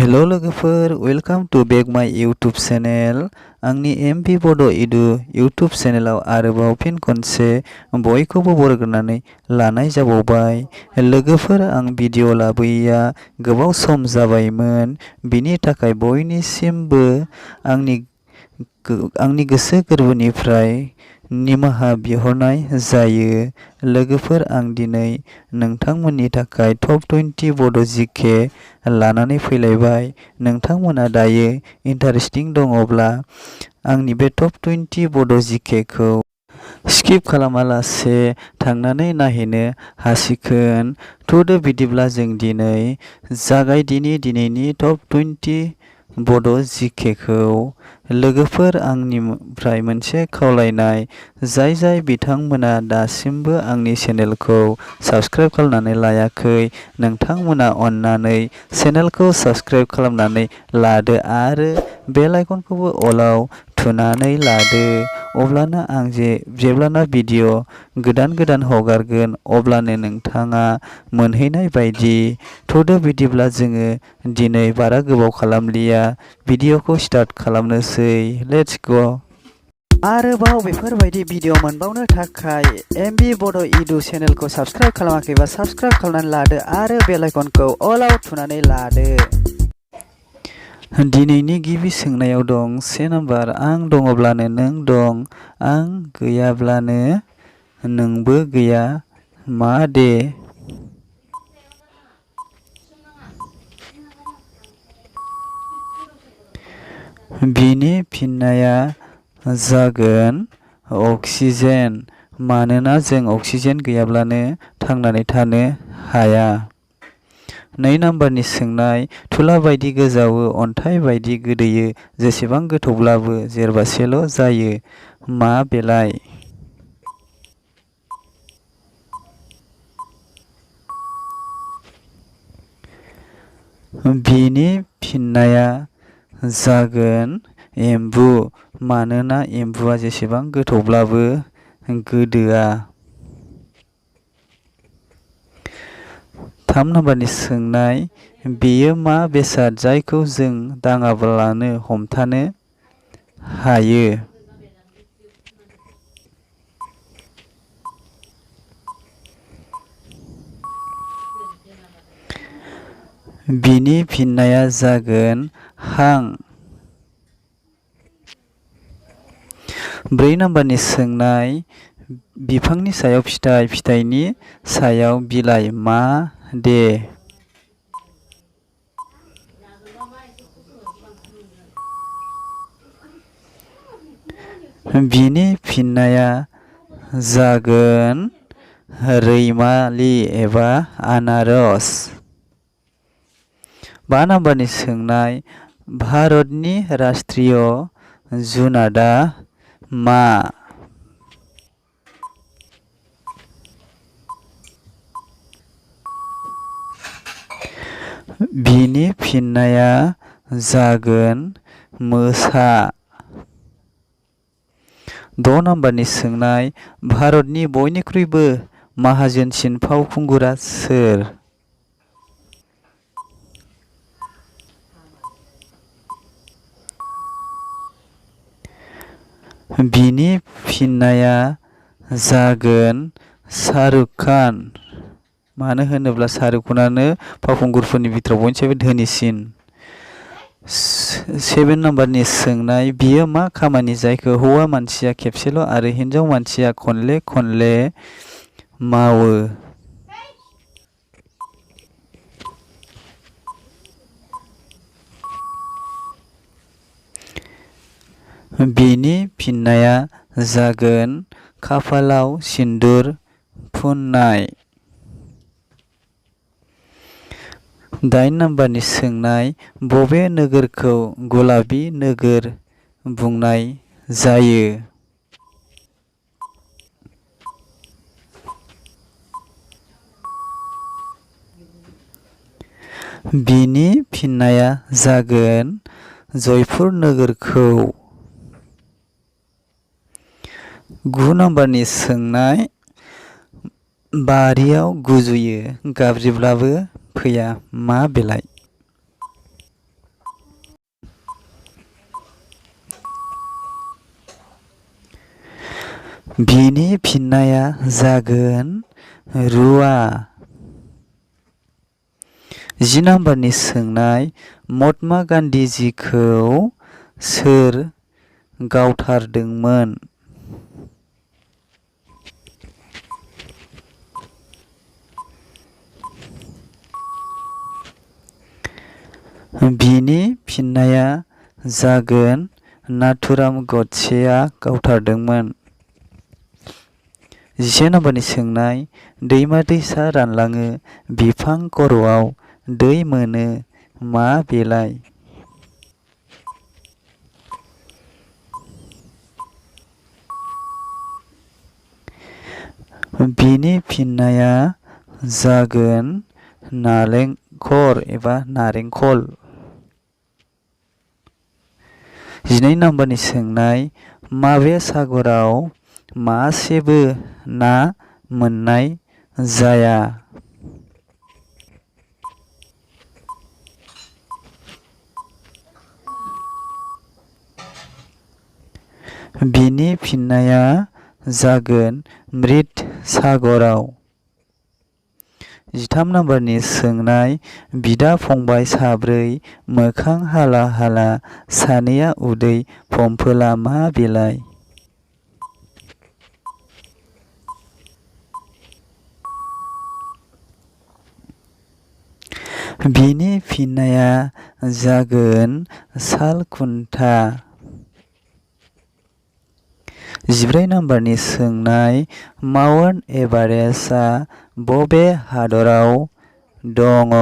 Hello लोगोफोर, welcome to बेक माय YouTube channel. आंनि एमपि बड' इडु यूट्यूब चेनेलाव आरोबाव फिन खनसे बयखौबो बरायग्रोनानै लानाय जाबावबाय। लोगोफोर, आं भिडिअ लाबोयैया गोबाव सम जाबायमोन, बिनि थाखाय बयनिसिमबो आंनि गोसो गोरबोनिफ्राय निमाहा बिहरनाय जायो। लोगोफोर, आं दिनै नोंथांमोननि थाखाय टप 20 बड' जिके लानानै फैलायबाय। नोंथांमोना दायो इन्टारेस्टिं दङब्ला आंनि बे टप 20 बड' जिकेखौ स्किप खालामालासे थांनानै नायहैनो हासिगोन। थुदो बिदिब्ला जों दिनै दिनैनि टप 20 बड' जिकेखौ। लोगोफोर, आंनिफ्राय मोनसे खावलायनाय, जाय बिथांमोना दासिमबो आंनि चेनेलखौ साबस्क्राइब खालामनानै लायाखै, नोंथांमोना अन्नानै चेनेलखौ साबस्क्राइब खालामनानै लादो आरो बेल आइकनखौबो अलाव थुनानै लादो। अब्लानो आं जेब्लाना भिडिअ गोदान हगारगोन अब्लानो नोंथाङा मोनहैनाय बायदि। थुदो बिदिब्ला जोङो दिनै बारा गोबाव खालामलिया, भिडिअखौ स्टार्ट खालामनोसै। लेट्स ग'। आरोबाव बेफोरबायदि भिडिअ मोनबावनो थाखाय एमबि बड' इडु चेनेलखौ साबस्क्राइब खालामाखैबा साबस्क्राइब खालामनानै लादो आरो बेल आइकनखौ अलाव थुनानै लादो। दिनैनि गिबि सोंनायाव दं 1 नाम्बार। आं दङब्लानो नों दं, आं गैयाब्लानो नोंबो गैया, मा दे? बिनि फिननाया जागोन अक्सिजेन, मानोना जों अक्सिजेन गैयाब्लानो थांनानै थानो हाया। 2 नाम्बारनि सोंनाय। थुला बायदि गोजावो, अन्थाइ बायदि गोदोयो, जेसेबां गोथौब्लाबो जेरबासेल' जायो, मा बेलाय? बिनि फिननाया जागोन एम्बु, मानोना एम्बुआ जेसेबां गोथौब्लाबो गोदोआ। 3 नाम्बारनि सोंनाय। बेयो मा बेसाद जायखौ जों दाङाब्लानो हमथानो हायो? बिनि फिननाया जागोन हां। 4 नाम्बारनि सोंनाय। बिफांनि सायाव फिथाइ, फिथाइनि सायाव बिलाइ, मा दे? बिनि फिननाया जागोन रैमालि एबा आनारस। 5 नाम्बारनि सोंनाय। भारतनि राष्ट्रीय जुनादआ मा? बिनि फिननाया जागोन मोसा। 6 नाम्बारनि सोंनाय। भारतनि बयनिख्रुइबो माहाजोनसिन फावखुंगुरा सोर? बिनि फिननाया जागोन शाहरुख खान, मानो होनोब्ला शाहरुख खानानो फावखुंगुरफोरनि बिथोराव बयनिफ्रायबो धोनिसिन। 7 नाम्बारनि सोंनाय। बियो मा खामानि जायखौ हौवा मानसिया खेबसेल' आरो हिनजाव मानसिया खनले मावो? बिनि फिननाया जागोन खाफालाव सिन्दुर फुननाय। 8 नाम्बारनि सोंनाय। बबे नोगोरखौ गलाबी नोगोर बुंनाय जायो? बिनि फिननाया जागोन जयपुर नोगोरखौ। 9 नाम्बारनि सोंनाय। बारियाव गुजुयो, गाबज्रिब्लाबो फैया, मा बेलाय? बिनि फिननाया जागोन रुवा। 10 नाम्बारनि सोंनाय महात्मा गान्धीजिखौ सोर गावथारदोंमोन? बिनि फिननाया जागोन नाथुराम गडसेआ गावथारदोंमोन। 11 नाम्बारनि सोंनाय दैमा दैसा रानलाङो बिफां खर'आव दै मोनो मा बेलाय? बिनि फिननाया जागोन नालेंखर एबा नारेंखल। 12 नाम्बारनि सोंनाय माबे सागराव मासेबो ना मोननाय जाया? बिनि फिननाया जागोन मृत सागराव। 13 नाम्बारनि सोंनाय बिदा फंबाय साब्रै मोखां हाला हाला सानैया उदै फमफोला मा बेलाय? बिनि फिननाया जागोन साल खुन्था। 14 नाम्बारनि सोंनाय माउन्ट एभारेस्टआ बबे हादराव दङ?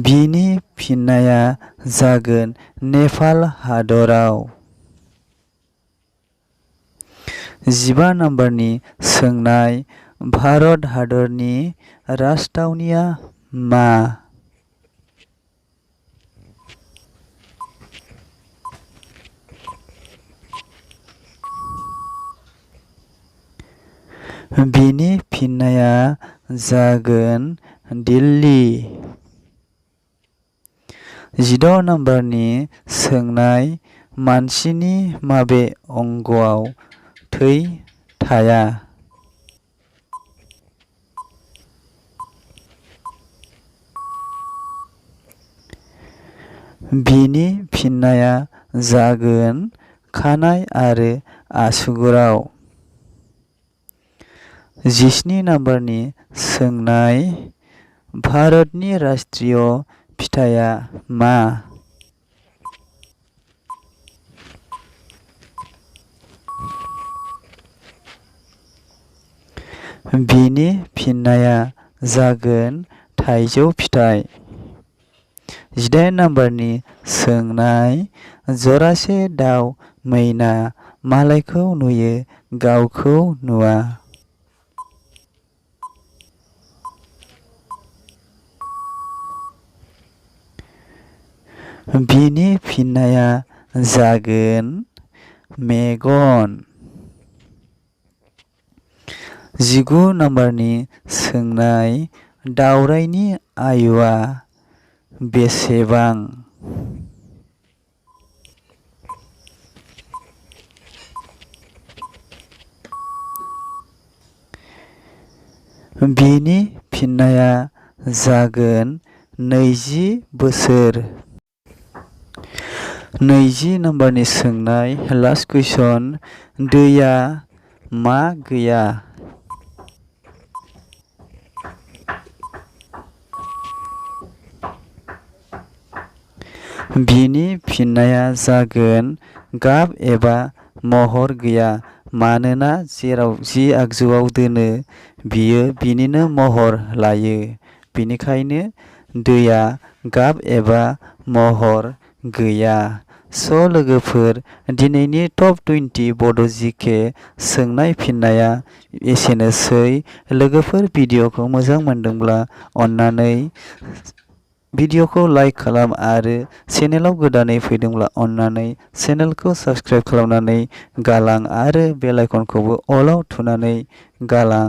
बिनि फिननाया जागोन नेपाल हादराव। 15 नाम्बारनि सोंनाय भारत हादरनि राजथावनिया मा? बिनि फिननाया जागोन दिल्ली। 16 नाम्बारनि सोंनाय मानसिनि माबे अंगआव थै थाया? बिनि फिननाया जागोन खानाय आरो आसुगुराव। 17 नाम्बारनि सोंनाय भारतनि राष्ट्रीय फिथाइया मा? बिनि फिननाया जागोन थाइजौ फिथाइ। 18 नाम्बारनि सोंनाय जरासे दाउ मैना मालायखौ नुयो गावखौ नुवा। बिनि फिननाया जागोन मेगन। 19 नाम्बारनि सोंनाय दावरायनि आयुआ बेसेबां? बिनि फिननाया जागोन 20 बोसोर। 20 नाम्बारनि सोंनाय लास्ट कुइसन दैया मा गैया? बिनि फिननाया जागोन गाब एबा महर गैया मानोना जेराव जि आगजुआव दोनो बियो बिनिनो महर लायो। बेनिखायनो दैया गाब एबा महर गैया। स' लोगोफोर दिनैनि टप 20 बड' जिके सोंनाय फिननाया एसेनोसै। लोगोफोर भिडिअखौ मोजां मोनदोंब्ला अन्नानै भिडिअखौ लाइक खालाम आरो चेनेलाव गोदानै फैदोंब्ला अन्नानै चेनेलखौ साबस्क्राइब खालामनानै गालां आरो बेल आइकनखौबो अलाव थुनानै गालां।